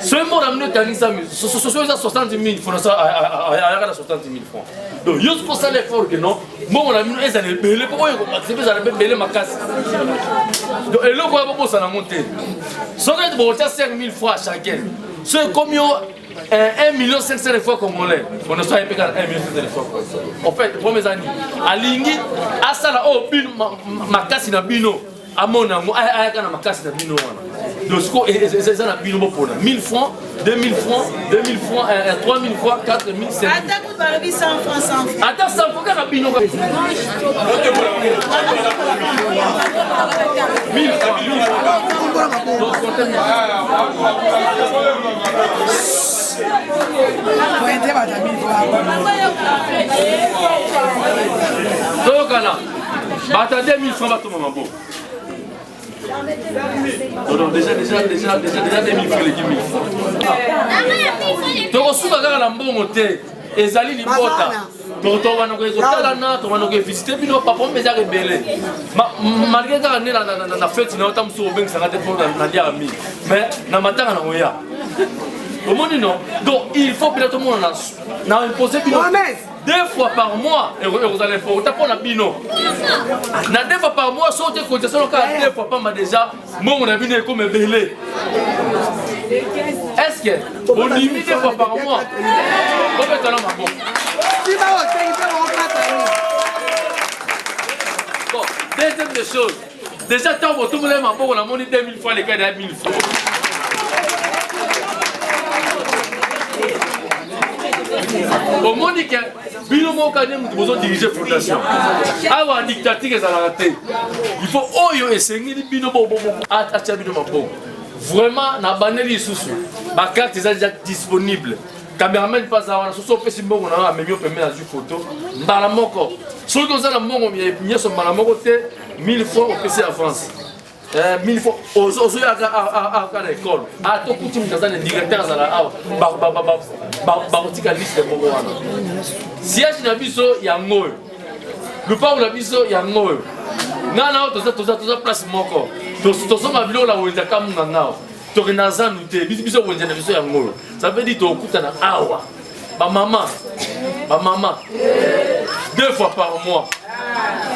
soki mbona bino etangisami, soki eza 60 000, fondation ayaka na 60 000 francs. Donc yo soki osala effort ke non, mbongo na bino ezala ebele, mpo oyo ekobakisa mpe ezala mpe ebele makasi. Donc eloko oyo bobosana yango te. Soki ete bokotia 5 000 francs chacun, soki ekomi yo 1 million 500 de francs congolais, fondation ayebi kaka 1 million 500 de francs. En fait, problème eza nini? Alingi asala oyo bino makasi na bino amona yango, ayaka na makasi na bino wana. Donc siko eza na bino bopona 1000 francs, 2000 francs, 2000 francs, 3000 francs, 4000, 5000. Ata kutu balobi 100 francs, 100 francs. Ata 100 francs, kaka bino. 1000 francs, 1000 francs. Donc comptez 1000 francs. Toyokana, bato ya 2000 francs batoma maboko. Non, non, déjà, déjà, déjà, déjà, déjà 2000 francs, eleki 1000 francs. Tokosuka kaka na mbongo te, ezali libota. Tobanda kotalana, tobanda kovisite bino. Papa mpe ezaka ebele, malgré kaka nde na feti na yo ta mosusu obengisanga te mpo naliaka mingi, mais na matanga na koya, omoni non. Donc il faut mpena tomona na impose bino deux fois par mois. Ekozala important mpo na bino na deux fois par mois. Soki te cotisation kaka deux fois pamba, déjà mbongo na bino ekoma ebele. Est ce que ondimi deux fois par mois? Obetala maboko. Bon, deuxième des choses, déjà ntango botombola maboko, namoni 2000 fois leka ya 1000 fois. Omoni ke bino moko nde moto bozodirige fondation awa. Dictature ezalaka te. Il faut oyo esengeli bino atia bino maboko. Vraiment, na bandeli lisusu, bacarte eza déjà disponible. Cameraman mpe aza wana. Soki opesi mbongo na yo, amemi yo pembeni, azwi photo mbala moko. Soki oza na mbongo nyonso mbala moko te, 1000 francs opesi avance, 1000 francs, ozoyaka aka na ekole atokuti moto aza na directeur azala awa, bakotika liste moko wana. Siège na biso yango oyo, lupango na biso yango oyo. Ngai na oyo toza place moko, tozonga biloko na wenze kamunga ngao, tokende na zandu te. Biso wenze na biso yango oyo. Ça veut dire tokutana awa, bamama, bamama, deux fois par mois.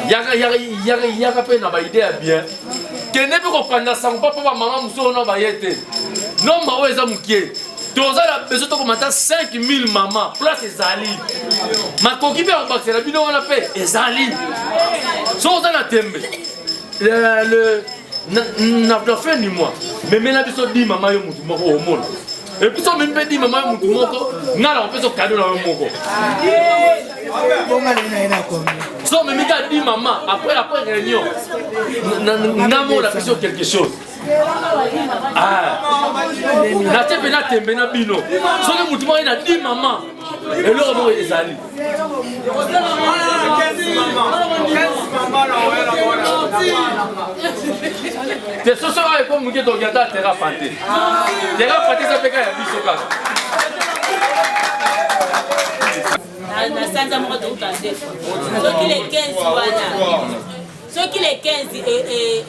Yaka, yaka, yaka, yaka mpe na baidée ya bien. Kende mpe kopanda sango mpa mpo bamama mosusu wana baye te. Nombre oyo eza mokie, toza na besoin tokomata 5000 mama. Place ezali, makoki mpe ya kobakisela bino wana mpe ezali. Soki oza na tembe, na fin du mois memela biso 10 mama, yo motu moko omona. Et puis so omemi mpe di mama ya motu moko, ngai nakopesa yo kado na yo moko. So omemi kaka di mama, après après réunion, nga moko napesi yo quelque chose. Ah. Natie mpe na tembe na bino. Soki motu moko aye na di mama, eloko moko ezali. Te soso oyo ekomi moke tokoki ata terra pante. Terra pante eza mpe kaka ya biso kaka. Na sanza moko tokuta nde soki le 15 wana, soki le 15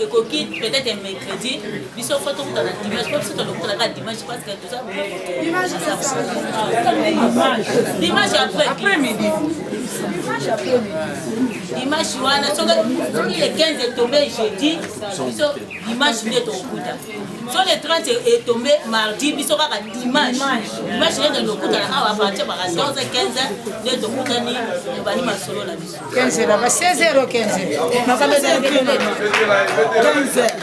ekoki peut-être mercredi, biso fo tokuta na dimanche, po biso tolokutana kaka dimanche parce que toza dimanche après midi. Dimanche wana, soki le 15 etombe jeudi, biso dimanche nde tokokuta. So le 30 etombe mardi, biso kaka dimanche. Dimanche nde tokutana awa à partir ba 14 15 nde tokutani, tobandi masolo na biso. 15 heures, 16 heures, 15 heures. Makambo ezali ebele. 15 heures.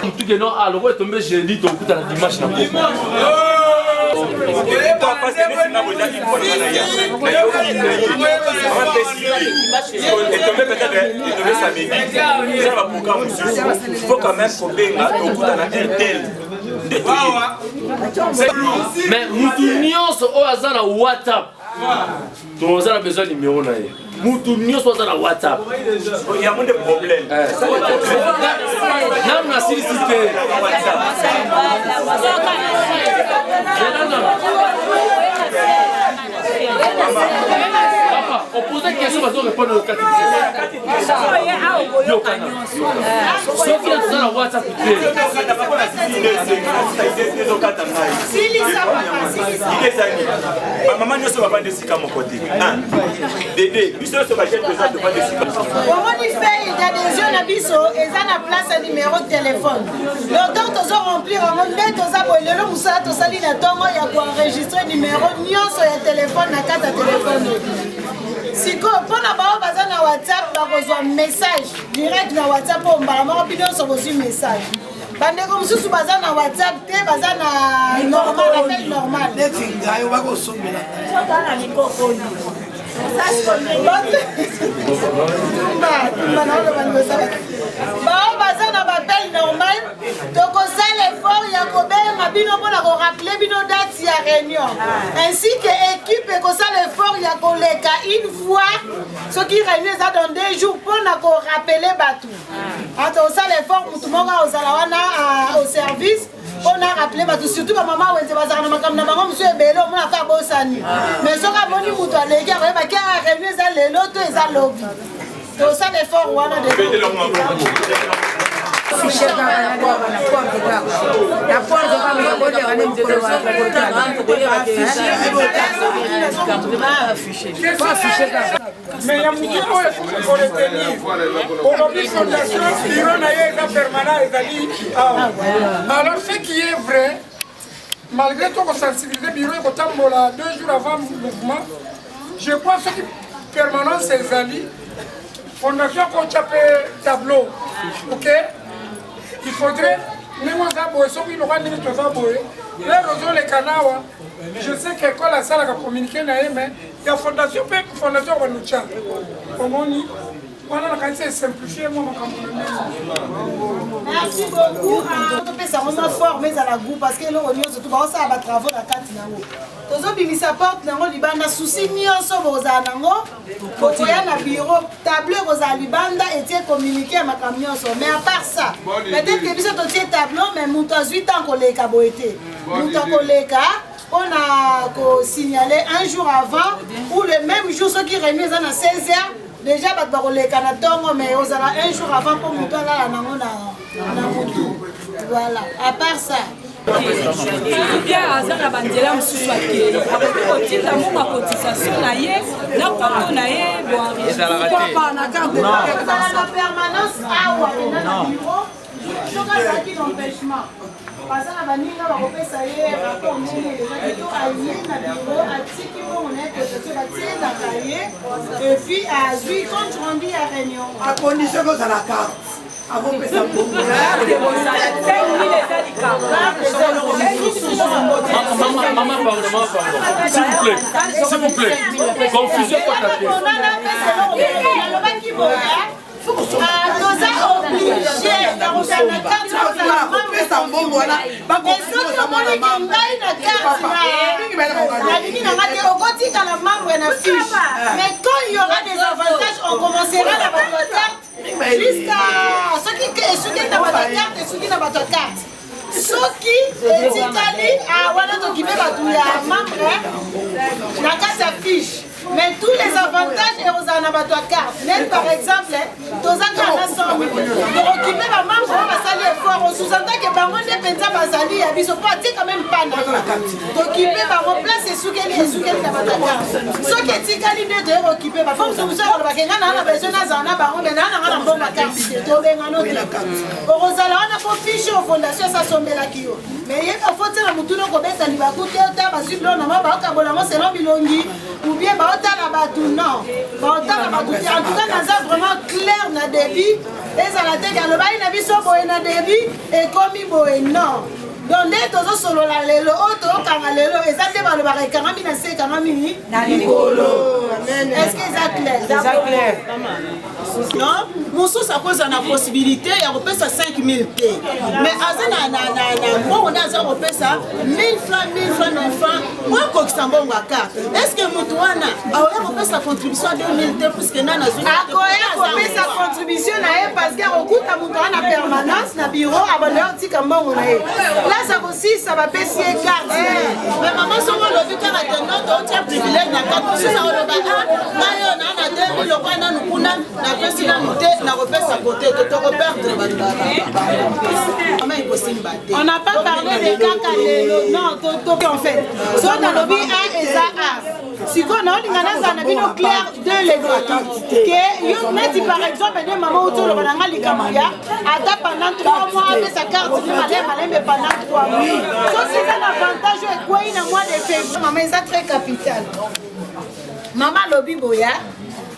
Mutu no ah lokola etombe jeudi, tokutana dimanche na poko. Etombe peut-être, etombe samedi, eza na baprogramme mosusu, il faut quand même kobenga tokutana rtl nde toye. Mais mutu nyonso oyo aza na WhatsApp, toza na besoin numéro na ye. Mutu nyonso aza na WhatsApp. Yango nde problème. Nanu nasilisi te. Papa, opose question, bazo répondre au kati. Soki toza na WhatsApp te. Ezali bamama nyonso bavandi esika moko te. Dede biso nyonso bajeune toza, tovandi esika. Omoni, feuille d'adhésion na biso eza na place ya numéro de téléphone. Donc ntango tozo remplir yango nde toza boye. Lelo mosala tosali na ntongo ya koenregistre numéro nyonso ya telefone na kati ya telefone oyo. Sikoyo, mpona bao baza na WhatsApp, bakozwa message direct na WhatsApp oyo mbala moko bino nyonso bozwi message. Bandeko mosusu baza na WhatsApp te, baza na normal, appel normal. Neti ngai, bakosombela. Tumba na oloba liboso. Bao baza na baappel normal, tokosala effort ya kobenga bino mpona korappeler bino date ya réunion, ainsi que équipe ekosala effort ya koleka une fois soki réunion eza dans 2 jours mpona korappeler bato. Ata osala effort, motu moko ozala wana au service mpona rappeler bato, surtout bamama wenze bazalaka na makambo na bango mosusu ebele. Omona ata abosani, mais soki amoni moto aleki, akoyeba ke réunion eza lelo to eza lobi. Tosala effort wana de. Affiche kaka na porte, kaka na porte kaka, bakoleka nde mokolo. Affiche kaka. Mais ya motu oyo koretenir, olobi fondation, bureau na ye eza permanent, ezali awa. Alors, ce qui est vrai, malgré tokosensibiliser, bureau ekotambola 2 jours avant mouvement, je crois. Soki permanence ezali, fondation akotya mpe tableau. Ok, il faudrait ndenge oza boye, soki loka ndenge toza boye, lere ozoleka nawa, je sais que école asalaka communiqué na ye, mais ya fondation mpe fondation banutya. Omoni wana, nakanisi esimplifie mwa makambo na ndenge. Merci beaucoup. Topesa yango mwa forme, ezala goût, parce que eloko nyonso to baosala batravaux na kati nango, tozobimisa porte nango libanda. Susi nyonso bokozala nango, bokoya na bureau, tableau ekozala libanda, etie communiqué ya makambo nyonso. Mais à part ça, peut-être que biso totie tableau, mais moto azwi temps koleka boye te. Moto akoleka mpona kosignale un jour avant ou le même jour. Soki réunion eza na 16 heures, déjà bato bakoleka na ntongo, mais ozala un jour avant mpo moto alala nango na motu. Voilà, à part ça. Bien, aza na banzela mosusu, akei, akoki kotinda mbongo ya cotisation na ye na kombo na ye. Ozala na permanence awa pena na bureau. Soki azalaki na empêchement, baza na baninga bakopesa ye rapport ndenge elekaki, to aye na bureau, atiki mbongo na ye cotisation, batielaka ye, et puis azwi compte rendu ya réunion. À condition kozala carte. Akopesa mbongo. Maman, maman, pardon, maman, pardon. S'il vous plaît, s'il vous plaît. Confusion pas ta tête. Toza oblige na carte. Kopesa mbongo wana. Soki omoni ke ngai na carte nalingi nanga te, okotikala membre na fiche, mais quand il y aura des avantages, on commencera na bato ya carte jusqu'à soki esuki na bato ya carte, esuki na bato ya carte. Soki etikali wana, tokipe bato ya membre na kati ya fiche, mais tous les avantages ekozala na bato ya carte. Net par exemple, toza kaka na 100, tokokipe bamembre oyo basali effort, osous-entend ke bango nde mpenza bazali ya biso, mpo atika meme pana, tokipe bango. Place esukeli, esukeli na bato ya carte. Soki etikali nde toye kokipe bafo mosusu, alobake nga naa na besoin nazala na bango, me naa nanga na mbongo ya carte te, tobengano te. Okozala wana mpo fiche oyo fondation esasombelaki yo, mais yeba fo tia na mutuna, okobeta libaku te. Ota bazwi biloko nango, baokabola yango selon bilongi ou bien baotala bato. Non, baotala bato te. En tout cas, naza vraiment clair na début. Ezala te ke alobaki na biso boye na début, ekomi boye, non. Donc nde tozosolola lelo oyo, toyokanga lelo, eza nde balobaka ekangami na se, ekangami na likolo. Est ce que eza clair? Eza clair. Non, mosusu akozala na possibilité ya kopesa 5000 te, mais aza na mbongo nde aza kopesa 1000 francs, 1000 francs, 1000 francs po akokisa mbongo ya carte. Est ce que motu wana akoya kopesa contribution ya 2000 te, puisque nani azwi? Akoya kopesa contribution na ye, parce que akokuta moto wana na permanence na bureau, abanda otika mbongo na ye, place akosisa, bapesi ye carte na ye. Mais mama, soki olobi kaka te no, totia privilège na carte, mosusu akoloba: a ngai oyo naa na 2000, lokwa nanu kuna napesi nanu te, nakopesa kote te, tokoperdre bato. Mama, ekosimba te. On n'a pas parlé de kaka lelo, non. To en fait, so nalobi a eza a, sikoyo naolinga nazala na bino clair de le ke yo neti par exemple nde mama outi oloba na nga likambo ya ata pendant 3 mois, apesa carte ni malembe malembe pendant 3 mois. Soki eza na avantage oyo ekwei na mois de février, mama, eza très capital. Mama alobi boya,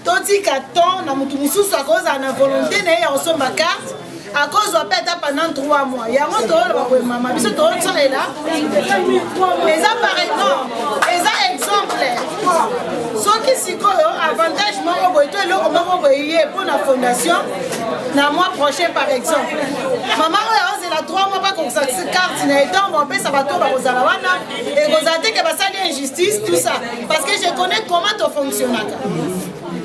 totika ton na motu mosusu akozala na volonté na ye ya kosomba carte, akozwa mpe ata pendant 3 mois. Yango toyoloba boye, mama, biso tozosalela eza par non, eza exemple. Soki sikoyo avantage moko boye to eloko moko boye ye mpo na fondation na mois prochain par exemple, mama oyo aozela 3 mois bakokisa carte na ye, ntango bapesa bato bakozala wana, ekozala te ke basali injustice, tout ça, parce que je connais comment tofonctionnaka.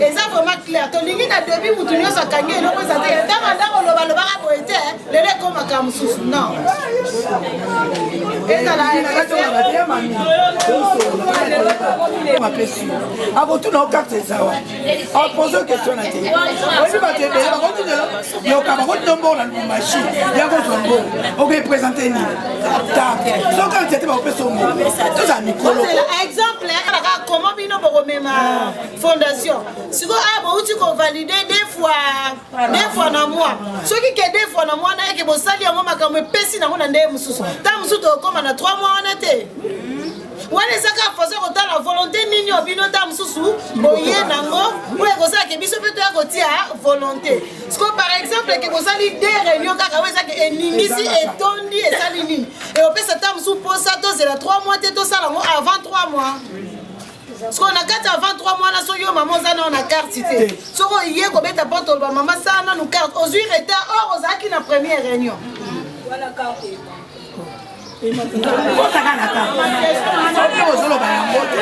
Eza vraiment clair. Tolingi na début mutu nyonso akangi eloko, eza te ntango ndako olobalobaka boye te, lelo ekomaka mosusu, non. Ezala. Apesi yo, akotuna o carte eza wa, apose question na te. Oyebi bato ebele bakotuna yoka, bakotuna mbongo na Lubumbashi ya kozwa mbongo, okoeprésente nini? Carte. So carte te, bakopesa o mbongo. Tozala mikolo. Exemple kaka, comment bino bokomema fondation sikoyo? A bouti kovalide deux fois, deux fois na mois. Soki ke deux fois na mois na eke bosali yango, makambo epesi nango na ndenge mosusu, ntango mosusu tokokóma na 3 mois wana te. Wana eza kaka façon kotala volonté nini oyo bino ntango mosusu boye nango, oyo ekosalaka biso mpe toya kotia volonté. Siko par exemple ke bosali deux réunion kaka, oyo ezake eningisi, etondi, esali nini, ekopesa ntango mosusu mposa tozela 3 mois te, tosala yango avant 3 mois. Sikoyo na kati avant 3 mois na, soki yo mama oza nano na carte te, soki oye kobeta porte, oloba: mama, sala nanu carte, ozwi retard, or ozalaki na première réunion. Kotaka na carte, ozoloba yango te.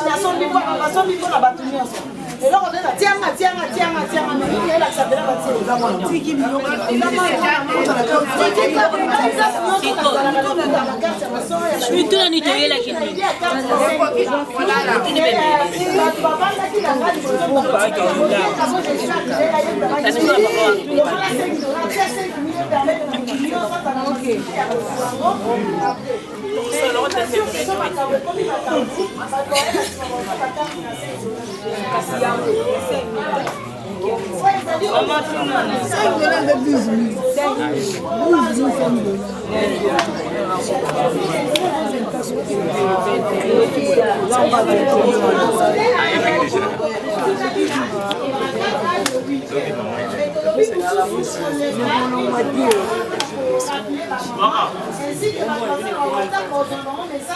Nasombi mpona bato nyonso eloko te, tianga tianga tianga tianga mingi elakisa mpena. Batiki. Mituna nini toyelaki nini? Bato bavandaki na ngai liboso.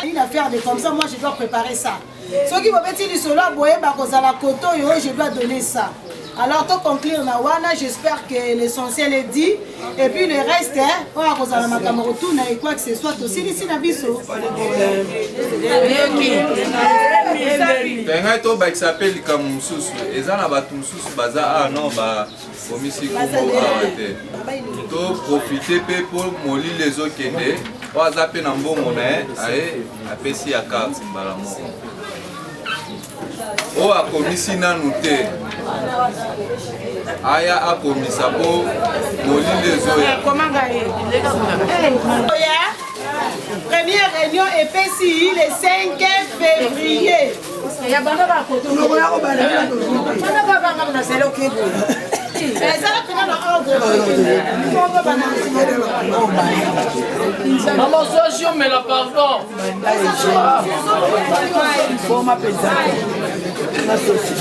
Une affaire de comme ça, moi je dois préparer ça. Soki bobeti lisolo ya boye bakozala kote oyo, je dois donner ça. Alors to conclure na wana, j'espère que l'essentiel est dit et puis le reste hein, oyo akozala makambo kotuna et quoi que ce soit tosilisi na biso. Ngai tobakisa mpe likambo mosusu, eza na bato mosusu baza awa no bakomisi kombo awa te, toprofite mpe mpo molili ezokende, oyo aza mpe na mbongo na ye aye apesi ya carte mbala moko, oyo akomisi nanu te aya akomisa mpo molili ezoya. Oya, première réunion epesi le 5 février. Ezala mpena na ordre. Mama soki omela pardon. Boma mpenza te na sosi.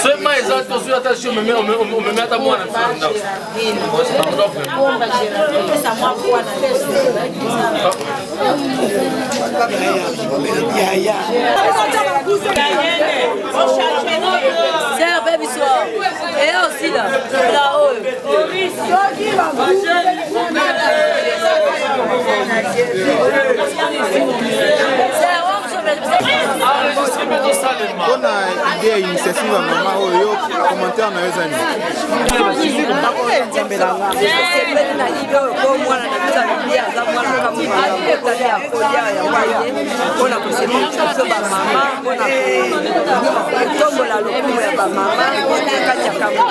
Soki mai eza te, soki ata si omemi omemi ata mwana biso na ndako. Pardon vraiment. Yaya. Serve biso. Et aussi là, là haut. Enregistré mpe tosalema. Mpona idée ya initiative ya mama oyo, yo commentaire na yo eza nini? Sepeli na idée oyo po mwana na biso alobi aza mwana kamotali ya kolia ya waye mpona kosepelisa biso bamama, mpona kotombola lokumu ya bamama na kati ya kambo.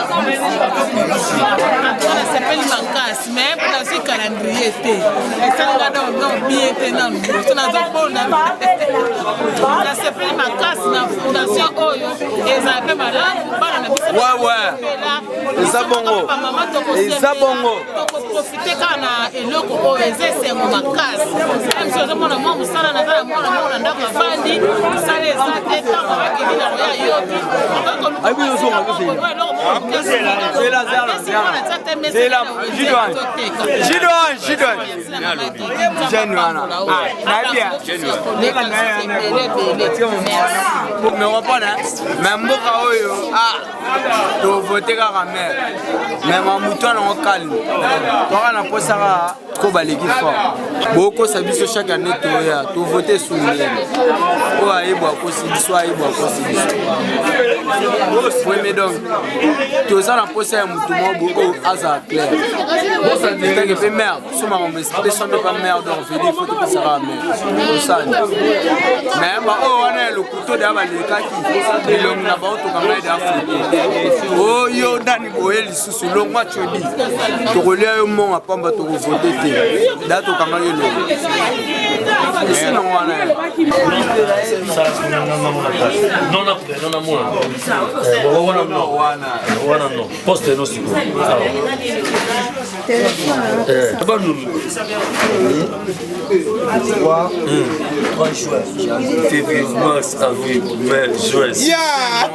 Nasepeli makasi, mais nazwi calendrier te, esalinga donc bien te nanu so nazobonda. Nasepeli makasi na fondation oyo, ezala mpe malamu bana na biso. Wawe eza bongo, eza bongo. Tokoprofite kaka na eloko oyo, eza esengo makasi. Meme si ozomona mwa mosala, naza na mwana moko na ndako avandi, mosala eza te. Ntango akende na koya yoki Jeune wana nabia me comprendre, mais mboka oyo tovote kaka mare, mais mamutu wana ngo calme, toka na mposa kaka ko baleki fort. Bokosa biso chaque année, toya tovote sunene oyo ayebu akosi biso, ayebu akosi biso premier. Donc toza na mposa ya motu moko oyo azala clair etake mpe mare so makambo epesami pa mare, donc vedi fo topesaka mare osani. Mais baoyo wana ya lokuto deya balekaki bilongi na bango, tokanga ye deya foto oyo nani boye lisusu longwa codi, tokolia yo monga pamba, tokovote te da tokanga yo elongi esi nango wana. Wana non, wana non, poste no sikoyo bandundu. 3 juin, février, mars, avril, mai, juin. Yeah!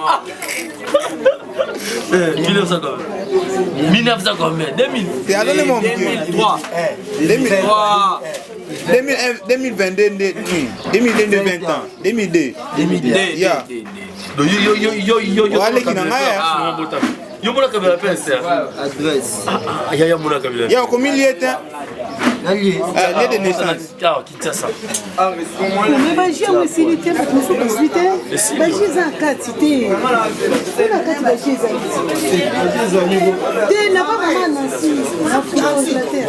1900 combien? 1900 combien? 2000? 2003. 2003, 2001, 2022 nde 2002 nde 20 ans, 2002. 2002. Yeah. Donc yo yo yo yo yo. Waleki na ngai, eh. Yo mona Kabila pe ser. Adresse. Ya ya mona Kabila. Ya okomi lie te. Lieu de naissance. Ah, Kinshasa. Me baji yango esili te, bato mosusu bazwi te. Baji eza na kati te, na kati baji ezali te na ba mama Nansi na ordinateur.